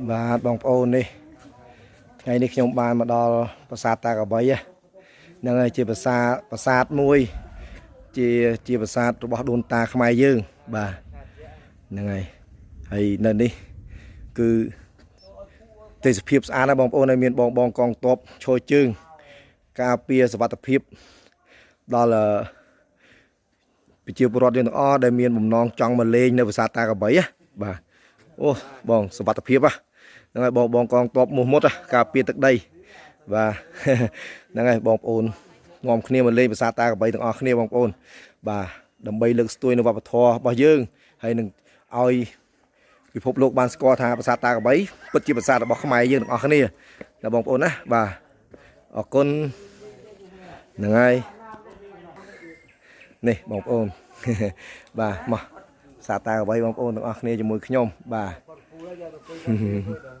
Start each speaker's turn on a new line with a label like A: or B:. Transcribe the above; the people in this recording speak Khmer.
A: បាទបងប្អូននេះថ្ងៃនេះខ្ញុំបានមកដល់ប្រាសាទតាក្របីហ្នឹងហើយជាប្រាសាទមួយ ជាប្រាសាទរបស់ដូនតាខ្មែរយើងបាទហ្នឹងហើយហើយនៅនេះគឺទេសភាពស្អាតណាស់បងប្អូនហើយមានបងបងកងទ័ពឈរជើង ការពារសុវត្ថិភាពដល់ប្រជាពលរដ្ឋយើងទាំងអស់ដែលមានបំណងចង់មកលេងនៅប្រាសាទតាក្របីណាបាទអូបងសុវត្ថិភាពហ្នឹងហើយបងបងកងទ័ពមោះមុតការពារទឹកដីបាទ ហ្នឹងហើយបងប្អូននាំគ្នាមកលេងប្រាសាទតាក្របីទាំងអស់គ្នាបងប្អូនបាទដើម្បីលើកស្ទួយនៅវប្បធម៌របស់យើងហើយនឹងឲ្យពិភពលោកបានស្គាល់ថាប្រាសាទតាក្របីពិតជាប្រាសាទរបស់ខ្មែរយើងទាំងអស់គ្នាណាបងប្អូនណាបាទអរគុណហ្នឹងហើយនេះបងប្អូន បាទមកប្រាសាទតាក្របីបងប្អូនទាំងអស់គ្នាជាមួយខ្ញុំបាទ។